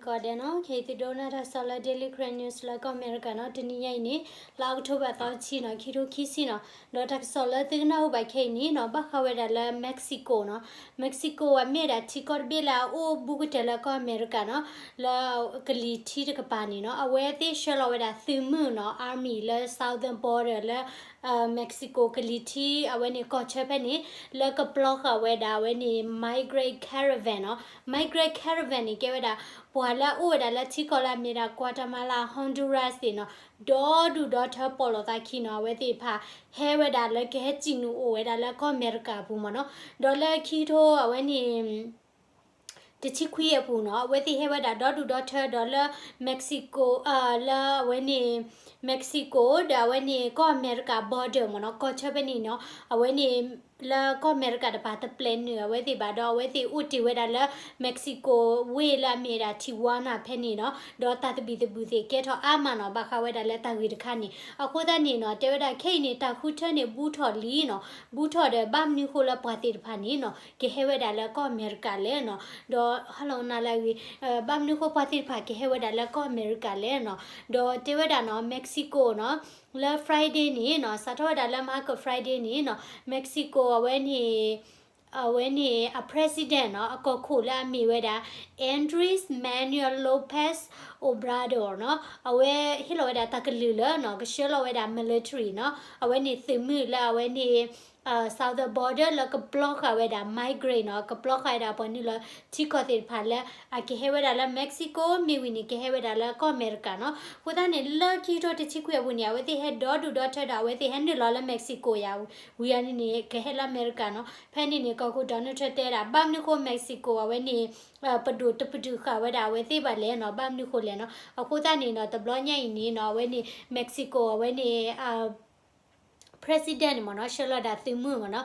ကီးဒဲးနီၤ, ခဲအံၤသုဒိကနၣ်တၢ်ကစီၣ်လၢ Daily Karen News လၢကီၢ်အမဲရကၤနီၤ, တနံၤညါအံၤန့ၣ် လါအီးကထိဘၢၣ်သီတဆံနီၤ, ခံထိခံဆံနီၤ, ဒီးတၢ်ကစီၣ်လၢသုကနၢ်ဟူဘၣ်ခဲအံၤန့ၣ်နီၤ, ဘၣ်ဃးဝဲဒၣ်လၢ Mexico နီၤ, Mexico အမ့ၢ်ဝဲဒၣ်ထံကီၢ်တဘ့ၣ်လၢအအိၣ်ဘူးကတၢၢ်လၢကီၢ်အမဲရကၤနီၤ, လၢကလံၤထံတကပၤန့ၣ်နီၤ, အဝဲသ့ၣ်ဆှၢလီၤဝဲဒၣ်သုးမုၢ်နီၤ, army လၢ southern border လၢ Mexico ကလံၤထံ အဝဲန့ၣ်ကီၢ်ဆၢဖဲန့ၣ် လၢကပျီဃာ်ဝဲဒၣ်အဝဲန့ၣ် migrant caravan နီၤ, migrant caravan န့ၣ် ကဲဝဲဒၣ် ပှၤလၢအအိၣ်ဝဲဒၣ်လၢထံကီၢ်လၢအမ့ၢ်ဒၣ် Guatemala, Honduras သ့ၣ်နီၤ, ဒီဒူၣ်ဒီထၢပီၣ်လိာ်သးခံနီၤ, အဝဲသ့ၣ်တဖၣ် ဟဲဝဲဒၣ်လၢကဟဲစံၣ်နုာ်အိၣ်ဝဲဒၣ်လၢကီၢ်အမဲရကၤအပူၤ မ့ၢ်နီၤ, ဒီးလၢခံကထိ အဝဲန့ၣ် တဆံခွံအပူၤနီၤ, အဝဲသ့ၣ်ဟဲဝဲဒၣ်ဒီဒူၣ်ဒီထၢဒီးလၢ Mexico လၢအဝဲန့ၣ် Mexico ဒီးအဝဲန့ၣ်ကီၢ်အမဲရကၤ border မ့ၢ်နီၤ, ကီၢ်ဆၢဖဲန့ၣ်နီၤ, အဝဲန့ၣ် လၢကီၢ်အမဲရကၤတပၤတပျဲနုာ်အဝဲသ့ၣ်ဘၣ်ဒီး အဝဲသ့ၣ်အိၣ်တ့ၢ်ဝဲဒၣ်လၢ Mexico ဝ့ၢ်လၢအမ့ၢ်ဝဲဒၣ် Tijuana ဖဲန့ၣ်နီၤ, ဒီးတၢ်သဘံၣ်သဘုၣ်သ့ၣ်ကဲထီၣ်အါမးနီၤ, ဘၣ်ဃးဝဲဒၣ်လၢတၢ်ဂ့ၢ်တခါန့ၣ်, အဃိသတးန့ၣ်နီၤ, တဲဝဲဒၣ်ခဲအံၤန့ၣ် တၢ်ဃုထၢန့ၣ် ဘူးထီၣ်လံနီၤ, ဘူးထီၣ်ဒီးဘၣ်မနုၤဃိလၢပှၤသ့ၣ်တဖၣ်န့ၣ်နီၤ, ကဟဲဝဲဒၣ်လၢကီၢ်အမဲရကၤလဲၣ်နီၤ, ဒီးဟလီၤနၤလၢအဂ့ၤ, ဘၣ်မနုၤဃိပှၤသ့ၣ်တဖၣ်ကဟဲဝဲဒၣ်လၢကီၢ်အမဲရကၤလဲၣ်နီၤ, ဒီးတဲဝဲဒၣ်နီၤ Mexico နီၤ, လၢ Friday န့ၣ်နီၤ, စးထီၣ်ဝဲဒၣ်လၢမဟါက Friday န့ၣ်နီၤ, Mexico အဝဲန့ၣ် အဝဲန့ၣ်အ president နီၤ, အကီၢ်ခိၣ်လၢအမ့ၢ်ဝဲဒၣ် Andres Manuel Lopez Obrador နီၤ, အဝဲဟ့ၣ်လီၤဝဲဒၣ်တၢ်ကလုၢ်လၢနီၤ, ကဆှၢလီၤဝဲဒၣ် military နီၤ, အဝဲန့ၣ်သုးမုၢ်လၢအဝဲန့ၣ် southern border လၢကပျီဃာ်ဝဲဒၣ် migrant နီၤ, ကပျီဃာ်ဝဲဒၣ်ပှၤနုာ်လီၤထံကီၢ်သ့ၣ်တဖၣ်လၢ အကဟဲဝဲဒၣ်လၢ Mexico မ့ၢ်ဝံၤန့ၣ် ကဟဲဝဲဒၣ်လၢကီၢ်အမဲရကၤနီၤ, အဃိသတးန့ၣ် လၢခံကထိတဆံခွံအပူၤန့ၣ် အဝဲသ့ၣ်ဟဲဒီဒူၣ်ဒီထၢဒီး အဝဲသ့ၣ်ဟဲနုာ်လီၤလၢ Mexico ယၤ, ဝံၤအန့ၣ်န့ၣ် ကဟဲလၢအမဲရကၤနီၤ, ဖဲန့ၣ်န့ၣ် ကီၢ်ခိၣ် Donald Trump တဲဒၣ် ဘၣ်မနုၤဃိ Mexico အဝဲန့ၣ် ပဒိၣ်တပတုာ်ဃာ်ဝဲဒၣ်အဝဲသ့ၣ်ဘၣ်လဲၣ်နီၤ, ဘၣ်မနုၤဃိလဲၣ်နီၤ, အဃိသတးန့ၣ်နီၤ, တဘျီညါအံၤန့ၣ်နီၤ, အဝဲန့ၣ် Mexico အဝဲန့ၣ် president န့ၣ်မ့ၢ်နီၤ, ဆှၢလီၤဒၣ်သုးမုၢ်မ့ၢ်နီ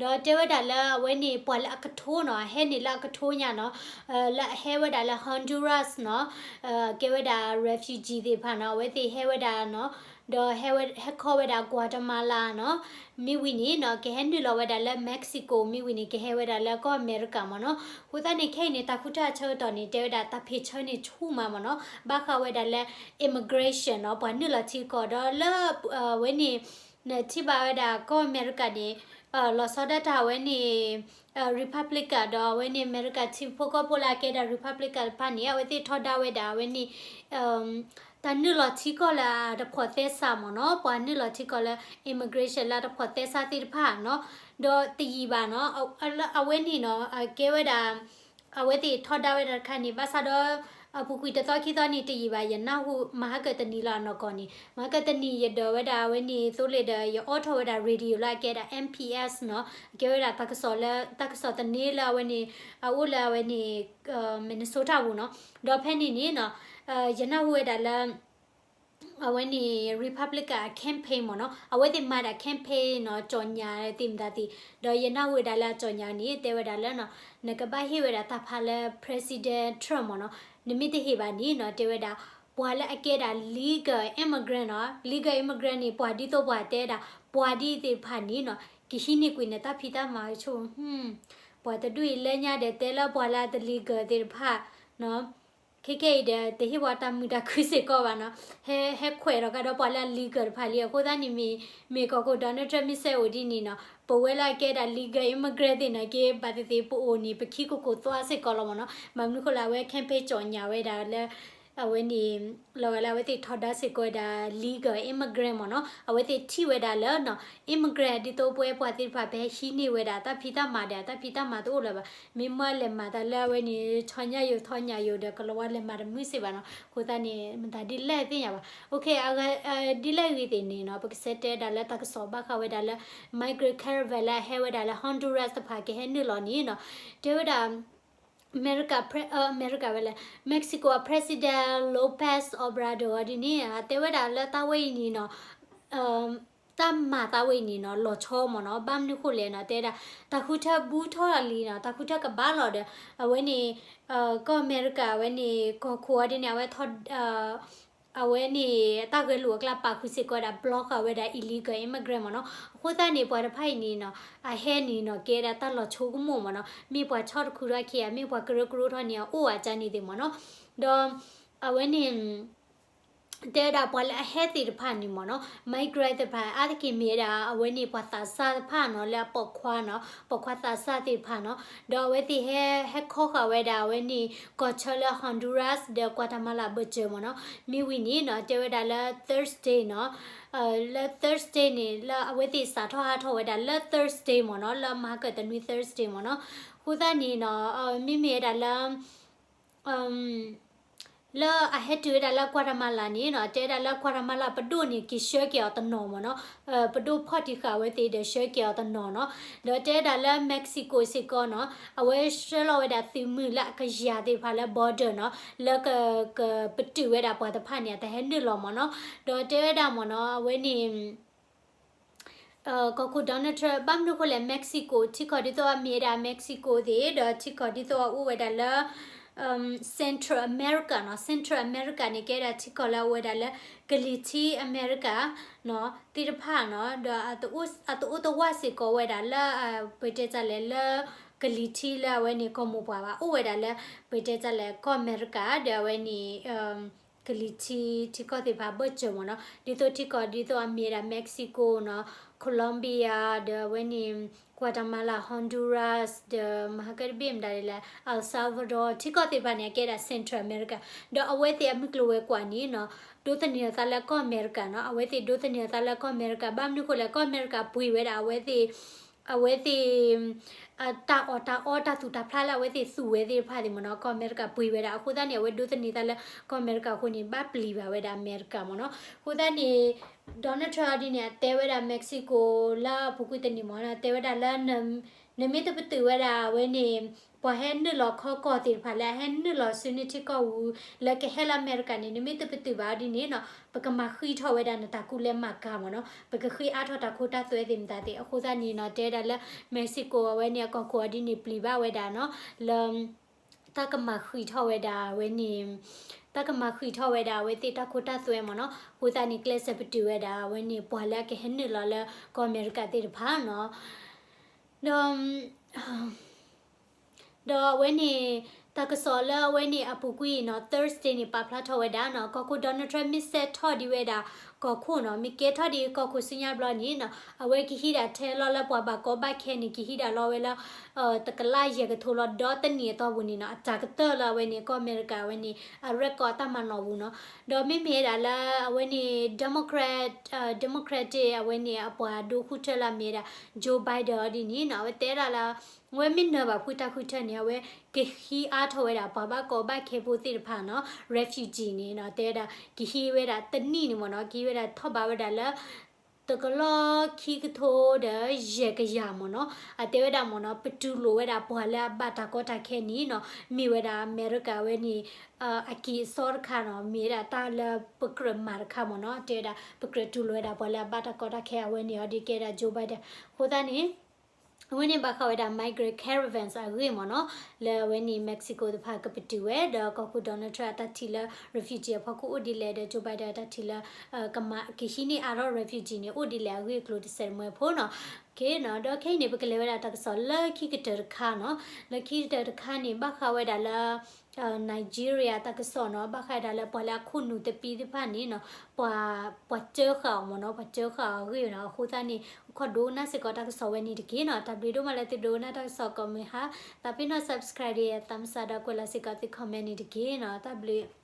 ၤ, ဒီးတဲဝဲဒၣ်လၢအဝဲန့ၣ် ပှၤလၢအကထိနီၤ, ဟဲန့ၣ်လၢအကထိညါနီၤ, လၢအဟဲဝဲဒၣ်လၢ Honduras နီၤ, ကဲဝဲဒၣ် refugee သ့ၣ်တဖၣ်နီၤ, အဝဲသ့ၣ်ဟဲဝဲဒၣ်နီၤ, ဒီးဟဲဝဲ ဟဲခီဝဲဒၣ် Guatemala နီၤ, မ့ၢ်ဝံၤန့ၣ်နီၤ, ကဟဲနုာ်လီၤဝဲဒၣ်လၢ Mexico မ့ၢ်ဝံၤန့ၣ် ကဟဲဝဲဒၣ်လၢကီၢ်အမဲရကၤမ့ၢ်နီၤ, အဃိသတးန့ၣ် ခဲအံၤန့ၣ် တၢ်ဃုထၢအဆၢကတီၢ်န့ၣ် တဲဝဲဒၣ်တၢ်ဖ့ၣ်ဆၢန့ၣ်ဆူၣ်မးမ့ၢ်နီၤ, ဘၣ်ဃးဝဲဒၣ်လၢ immigration နီၤ, ပှၤနုာ်လီၤထံကီၢ်ဒီးလၢ အဝဲန့ၣ် နထံၣ်ဘၣ်ဝဲဒၣ်ကီၢ်အမဲရကၤန့ၣ် လီၤဆီဒၣ်တၢ်အဝဲန့ၣ် Republican ဒီးအဝဲန့ၣ် အမဲရကၤထံဖိကီၢ်ဖိလၢအကဲဒၣ် Republican တဖၣ်န့ၣ် အဝဲသ့ၣ်ထီဒါဝဲဒၣ်အဝဲန့ၣ် တၢ်နုာ်လီၤထံကီၢ်လၢအတဖိးသဲစးမ့ၢ်နီၤ, ပှၤနုာ်လီၤထံကီၢ်လၢ immigration လၢအတဖိးသဲစးသ့ၣ်တဖၣ်နီၤ, ဒီးတယံာ်ဘၣ်နီၤ, အဝဲန့ၣ်နီၤ အကဲဝဲဒၣ် အဝဲသ့ၣ်ထီဒါဝဲဒၣ်တခါန့ၣ် ဘၣ်ဆၣ်ဒီး အပူၤကွံာ်တသီခံသီန့ၣ်တယံာ်ဘၣ်, ယနၢ်ဟူ မဟါကတနံၤလၢအနီၢ်ကီၢ်န့ၣ် မဟါကတနံၤ ယဒိးဝဲဒၣ်အဝဲန့ၣ်သိလ့ၣ်ဒီး ယအိးထီၣ်ဝဲဒၣ် radio လၢအကဲဒၣ် M P S နီၤ, အကဲဝဲဒၣ်တၢ်ကစီၣ်လၢ တၢ်ကစီၣ်သန့လၢအဝဲန့ၣ် အအိၣ်လၢအဝဲန့ၣ် Minnesota ပူၤနီၤ, ဒီးဖဲန့ၣ်န့ၣ်နီၤ ယနၢ်ဟူဝဲဒၣ်လၢ အဝဲန့ၣ် Republican campaign မ့ၢ်နီၤ, အဝဲသ့ၣ်မၤဒၣ် campaign နီၤ, ကၠီၣ်ညၣ်သ့ၣ်မတၤသ့ၣ်, ဒီးယနၢ်ဟူဝဲဒၣ်လၢအကၠီၣ်ညၣ်န့ၣ် တဲဝဲဒၣ်လၢနီၤ နကဘၣ်ဟ့ၣ်ဝဲဒၣ်တၢ်ဖးလၢ President Trump မ့ၢ်နီၤ, နမ့ၢ်တဟ့ၣ်ဘၣ်န့ၣ်နီၤ တဲဝဲဒၣ် ပှၤလၢအကဲဒၣ် legal immigrant နီၤ, legal immigrant န့ၣ် ပှၤဒ်သိးပှၤတဲဒၣ် ပှၤဒ်သ့ၣ်တဖၣ်န့ၣ်နီၤ ကဟံးန့ၢ်ကွံာ်နတၢ်ဖံးတၢ်မၤဆိ, ပှၤတဒူၣ်အံၤလၢညါဒီးတဲလၢပှၤလၢအတ legal သ့ၣ်တဖၣ်နီၤ ခဲကဲအံၤဒီး တဟ့ၣ်ပှၤတၢ်မုာ်တၢ်ခုစ့ၢ်ကီးဘၣ်နီၤ, ဟဲ ဟဲခွဲးထီၣ်ကဒီးပှၤလၢအ legal တဖၣ်လံ, အဃိသတးန့ၣ်မ့ၢ် မ့ၢ်ကီၢ်ခိၣ် Donald Trump မ့ၢ်စဲအိၣ်ဒ်န့ၣ်နီၤ ပဝဲလၢအကဲဒၣ် legal immigrant သ့ၣ်နီၤ က့ဘၣ်သ့ၣ်သ့ၣ်ပအိၣ်န့ၣ် ပခံကိၢ်ကိၢ်သွါစ့ၢ်ကီးလီၤမ့ၢ်နီၤ, ဘၣ်မနုၤဃိလၢအဝဲ campaign ကၠီၣ်ညၣ်ဝဲဒၣ်လၢ အဝဲန့ၣ် လီၤဂာ်လၢအဝဲသ့ၣ်ထီဒါစ့ၢ်ကီးဝဲဒၣ် legal immigrant မ့ၢ်နီၤ, အဝဲသ့ၣ်ထံၣ်ဝဲဒၣ်လၢနီၤ immigrant ဒ်သိးပဝဲပှၤသ့ၣ်တဖၣ် ပဟဲဟံးန့ၢ်ဝဲဒၣ်တၢ်ဖံးတၢ်မၤဒီး တၢ်ဖံးတၢ်မၤတအိၣ်လၢၤဘၣ်, မ့ၢ်မ့ၢ်လဲၤမၤတၢ်လၢအဝဲန့ၣ် ဆီညါယိာ်ထီညါယိာ်ဒီး ကလီၤဝါလဲၤမၤတမုာ်စ့ၢ်ဘၣ်နီၤ, အဃိသတးန့ၣ် မတၤဒ်လဲၣ်သ့ၣ်ညါဘၣ်, ဒ်လဲၣ်ဂ့ၤသ့ၣ်န့ၣ်နီၤ ပကဆၢတဲဒၣ်လၢတၢ်ကစီၣ်ဘၣ်ဃးဝဲဒၣ်လၢ migrant caravan လၢအဟဲဝဲဒၣ်လၢ Honduras တဖၣ်ကဟဲနုာ်လီၤန့ၣ်နီၤ, တဲဝဲဒၣ် အမဲရကၤ အမဲရကၤဝဲလဲၣ် Mexico အ President Lopez Obrador ဒ်န့ၣ် တဲဝဲဒၣ်လၢတၢ်ဝဲအံၤန့ၣ်နီၤ တၢ်မၤသးဝဲအံၤန့ၣ်နီၤ လီၤဆီမ့ၢ်နီၤ, ဘၣ်မနုၤဃိလဲၣ်နီၤ တဲဒၣ် တၢ်ဃုထၢဘူးထီၣ်လံနီၤ, တၢ်ဃုထၢကဘၣ်လီၤဒီး အဝဲန့ၣ် ကီၢ်အမဲရကၤ အဝဲန့ၣ် ကီၢ်ခိၣ်အီၤဒ်န့ၣ် အဝဲ အဝဲန့ၣ် တၢ်ဂဲၤလိာ်အကျါပာ်ဃုာ်စ့ၢ်ကီးဝဲဒၣ် block ဃာ်ဝဲဒၣ် illegal immigrant မ့ၢ်နီၤ, အဃိသတးန့ၣ် ပှၤတဖၣ်အံၤန့ၣ်နီၤ အဟဲန့ၣ်နီၤ ကဲဒၣ်တၢ်လီၤဆိကမိၣ်မ့ၢ်နီၤ, မ့ၢ်ပှၤဆီတခူထီၣ်ခံဂၤ မ့ၢ်ပှၤကရၢကရိထီၣ်န့ၣ် အအိၣ်အကါန့ၣ်သ့ၣ်မ့ၢ်နီၤ, ဒီးအဝဲန့ၣ် တဲဝဲဒၣ်ပှၤလၢအဟဲသ့ၣ်တဖၣ်န့ၣ်မ့ၢ်နီၤ migrant သ့ၣ်တဖၣ် အါတက့ၢ်မ့ၢ်ဝဲဒၣ် အဝဲန့ၣ်ပှၤသးစၢ်တဖၣ်နီၤ လၢအပိာ်ခွါနီၤ ပိာ်ခွါသးစၢ်သ့ၣ်တဖၣ်နီၤ ဒီးအဝဲသ့ၣ်ဟဲ ဟဲခီဃာ်ဝဲဒၣ်အဝဲန့ၣ် ကီၢ်ဆၢလၢ Honduras ဒီး Guatemala ဘၢၣ်စၢၤမ့ၢ်နီၤ မ့ၢ်ဝံၤန့ၣ်နီၤ တဲဝဲဒၣ်လၢ Thursday နီၤ လၢ Thursday န့ၣ် လၢအဝဲသ့ၣ်စးထီၣ်ဟးထီၣ်ဝဲဒၣ်လၢ Thursday မ့ၢ်နီၤ လၢမဟါကတနွံ Thursday မ့ၢ်နီၤ အဃိသတးန့ၣ်နီၤ မ့မ့ၢ်ဝဲဒၣ်လၢ လၢအဟဲတုၤဝဲဒၣ်လၢ Guatemala န့ၣ်နီၤ တဲဝဲဒၣ်လၢ Guatemala ပဒိၣ်န့ၣ် က့ၤဆှၢက့ၤအီၤတနီၤမ့ၢ်နီၤ ပဒိၣ်ဖီၣ်တံၢ်ဃာ်အဝဲသ့ၣ်ဒီးဆှၢက့ၤအီၤတနီၤနီၤ ဒီးတဲဝဲဒၣ်လၢ Mexico စ့ၢ်ကီးနီၤ အဝဲဆှၢလီၤဝဲဒၣ်သုးမုၢ်လၢအကယၤသ့ၣ်တဖၣ်လၢ border နီၤ လၢက ကပတုာ်ဝဲဒၣ်ပှၤတဖၣ်န့ၣ် အတဟဲနုာ်လီၤမ့ၢ်နီၤ ဒီးတဲဝဲဒၣ်မ့ၢ်နီၤ အဝဲန့ၣ် ကီၢ်ခိၣ် Donald Trump ဘၣ်မနုၤအဃိလဲၣ် Mexico ထံကီၢ်ဒ်သိးအမ့ၢ်ဝဲဒၣ် Mexico သ့ၣ် ဒီးထံကီၢ်ဒ်သိးအအိၣ်ဝဲဒၣ်လၢ Central America နီၤ Central America န့ၣ် ကဲဒၣ်ထံကီၢ်လၢအအိၣ်ဝဲဒၣ်လၢ ကလံၤထံးအမဲရကၤ သ့ၣ်တဖၣ်နီၤ ဒီးအတအိၣ်တဝၢ်စ့ၢ်ကီးဝဲဒၣ်လၢ ပတဲတၢ်လဲၣ်လၢ ကလံၤထံးလၢအဝဲန့ၣ်ကီၢ်မိၢ်ပှၢ်ဘၣ် အိၣ်ဝဲဒၣ်လၢ ပတဲတၢ်လဲၣ်ကီၢ်အမဲရကၤ ဒီးအဝဲန့ၣ် ကလံၤထံးထံကီၢ်သ့ၣ်တဖၣ်ဘၢၣ်စၢၤမ့ၢ်နီၤ ဒ်သိးထံကီၢ်ဒ်သိးအမ့ၢ်ဝဲဒၣ် Mexico နီၤ Colombia ဒီးအဝဲန့ၣ် Guatemala Honduras ဒီးမဟါကတဘ့ၣ်မတၤဒ်လဲၣ် El Salvador ထံကီၢ်သ့ၣ်တဖၣ်န့ၣ် အကဲဒၣ် Central America ဒီးအဝဲသ့ၣ်အမုၢ်ကျိၤဝဲၤကွာ်န့ၣ်နီၤ ဒိးသန့ၤအသးလၢကီၢ်အမဲရကၤနီၤ အဝဲသ့ၣ်ဒိးသန့ၤအသးလၢကီၢ်အမဲရကၤ ဘၣ်မနုၤအဃိလဲၣ် ကီၢ်အမဲရကၤပှ့ၤဝဲဒၣ်အဝဲသ့ၣ် အဝဲသ့ၣ် တၢ်အီၣ်တၢ်အီတၢ်သူၣ်တၢ်ဖျါလၢအဝဲသ့ၣ်သူၣ်ဝဲသ့ၣ်တဖၣ်သ့ၣ်မ့ၢ်နီၤ ကီၢ်အမဲရကၤပှ့ၤဝဲဒၣ် အဃိသတးန့ၣ် အဝဲဒိးသန့ၤသးလၢကီၢ်အမဲရကၤအဃိန့ၣ် ဘၣ်ပျံၤဘၣ်ဝဲဒၣ်အမဲရကၤမ့ၢ်နီၤ အဃိသတးန့ၣ် Donald Trump ဒ်န့ၣ် အတဲဝဲဒၣ် Mexico လၢအပူၤကွံာ်တနံၤမ့ၢ်နီၤ တဲဝဲဒၣ်လၢ နမ့ၢ်တပတုာ်ဝဲဒၣ်အဝဲန့ၣ် ပှၤဟဲနုာ်လီၤခီကီၢ်သ့ၣ်တဖၣ်လၢအဟဲနုာ်လီၤဆူနထံကီၢ်ပူၤ လၢကဟဲလၢအမဲရကၤန့ၣ် နမ့ၢ်တပတုာ်ဘၣ်အီၤဒ်န့ၣ်နီၤ ပကမၤဃံးထီၣ်ဝဲဒၣ်နတၢ်ကူၣ်လဲၤမၤကၤမ့ၢ်နီၤ ပကဃ့အါထီၣ်တၢ်ခိတၢ်သွဲသ့ၣ်မတၤသ့ၣ် အဃိသတးန့ၣ်နီၤ တဲဝဲဒၣ်လၢ Mexico အဝဲန့ၣ်အကီၢ်ခိၣ်အီၤဒ်န့ၣ် ပျံၤဘၣ်ဝဲဒၣ်နီၤ လၢ တၢ်ကမၤဃံးထီၣ်ဝဲဒၣ်အဝဲန့ၣ် တၢ်ကမၤဃံးထီၣ်ဝဲဒၣ်အဝဲသ့ၣ်တၢ်ခိတၢ်သွဲမ့ၢ်နီၤ အဃိသတးန့ၣ် ကျဲးစၢးပတုာ်ဝဲဒၣ်အဝဲန့ၣ် ပှၤလၢအကဟဲနုာ်လီၤလၢကီၢ်အမဲရကၤသ့ၣ်တဖၣ်နီၤ ဒီး ဒီးအဝဲန့ၣ် တၢ်ကစီၣ်လၢအဝဲန့ၣ်အပူၤကွံာ်နီၤ Thursday န့ၣ် ပာ်ဖျါထီၣ်ဝဲဒၣ်နီၤ ကီၢ်ခိၣ် Donald Trump မ့ၢ်စဲးထီၣ်ဒံးဝဲဒၣ်ကီၢ်ခိၣ်နီၤ မ့ၢ်ကဲထီၣ်ဒံးကီၢ်ခိၣ်ဆူညါဘျီန့ၣ်နီၤ အဝဲကဟံးဒၣ်ထဲလီၤလၢပှၤဘၣ်ကီဘၣ်ခဲန့ၣ် ကဟံးဒၣ်လီၤဝဲလၢ တကလးယဲၢ်ကထိလီၤ ဒီးတနံၣ်အတီၢ်ပူၤန့ၣ်နီၤ အတၢ်ကတၢၢ်လၢအဝဲန့ၣ် ကီၢ်အမဲရကၤအဝဲန့ၣ် အ record တၢ်မၤနီၣ်ပူၤနီၤ ဒီးမ့မ့ၢ်ဝဲဒၣ်လၢအဝဲန့ၣ် Democrat Democratic အဝဲန့ၣ် အပှၤဒိဃုထၢလၢအမ့ၢ်ဝဲဒၣ် Joe Biden အီၤဒ်န့ၣ်နီၤ အဝဲတဲဒၣ်လၢ အဝဲမ့ၢ်နၢၤဘၣ်ဖုတၢ်ဃုထၢန့ၣ် အဝဲကဟံးအါထီၣ်ဝဲဒၣ်ပှၤဘၣ်ကီဘၣ်ခဲဖိသ့ၣ်တဖၣ်နီၤ refugee န့ၣ်နီၤ တဲဝဲဒၣ် ကဟံးဝဲဒၣ်တနံၣ်န့ၣ်မ့ၢ်နီၤ ကဟံးဝဲဒၣ်ထီၣ်ဘးဝဲဒၣ်လၢ တကလီၢ်ခံကထိဒီးယဲၢ်ကယၤမ့ၢ်နီၤ အတဲဝဲဒၣ်မ့ၢ်နီၤ ပတူၢ်လိာ်ဝဲဒၣ်ပှၤလၢအဘၣ်တၢ်ကီတၢ်ခဲန့ၣ်နီၤ မ့ၢ်ဝဲဒၣ်အမဲရကၤဝဲန့ၣ် အကံၢ်အစီတခါနီၤ မ့ၢ်ဝဲဒၣ်တၢ်လၢပကြၢးမၤတခါမ့ၢ်နီၤ တဲဝဲဒၣ် ပကြၢးတူၢ်လိာ်ဝဲဒၣ်ပှၤလၢအဘၣ်တၢ်ကီတၢ်ခဲအဝဲန့ၣ်အီၤဒ်ကဲဒၣ် Joe Biden အဃိသတးန့ၣ် အဝဲန့ၣ်ဘၣ်ဃးဝဲဒၣ် migrant caravans အဂ့ၢ်မ့ၢ်နီၤ လၢအဝဲန့ၣ် Mexico တဖၣ်ကပတုာ်ဝဲ ဒီးကီၢ်ခိၣ် Donald Trump အတၢ်ထံၣ်လၢ refugee အဖီခိၣ်အိၣ်ဒ်လဲၣ် ဒီး Joe Biden အတၢ်ထံၣ်လၢ ကမၤ ကဟံးန့ၢ်အါထီၣ် refugee န့ၣ် အိၣ်ဒ်လဲၣ်အဂ့ၢ်အကျိၤတစဲးတမှဲဖိနီၤ ဒီးခဲအံၤန့ၣ် ပကလဲၤဝဲဒၣ်တၢ်ကစီၣ်လၢခံကတၢၢ်တခါနီၤ လၢခံကတၢၢ်တခါန့ၣ် ဘၣ်ဃးဝဲဒၣ်လၢ Nigeria တၢ်ကစီၣ်နီၤ ဘၣ်ဃးဝဲဒၣ်လၢပှၤလၢအခိၣ်နူာ်သပံးသ့ၣ်တဖၣ်န့ၣ်နီၤ ပှၤ ပှၤစၢဃာ်အီၤမ့ၢ်နီၤ ပှၤစၢဃာ်အီၤအဂ့ၢ်နီၤ အဃိသတးန့ၣ် ခီဒိကနၣ်စ့ၢ်ကီးတၢ်ကစီၣ်ဝဲန့ၣ်တက့ၢ်နီၤ တၢ်ဘျုးဒိၣ်မးလၢသုဒိကနၣ်တၢ်ကစီၣ်ကိးမုၢ်ဟါ သးပ့ၤနီၣ် subscribe ဒီးသးမုၢ်သးဒီးကွဲးလီၤစ့ၢ်ကီးသု comment န့ၣ်တက့ၢ်နီၤ တၢ်ဘျုး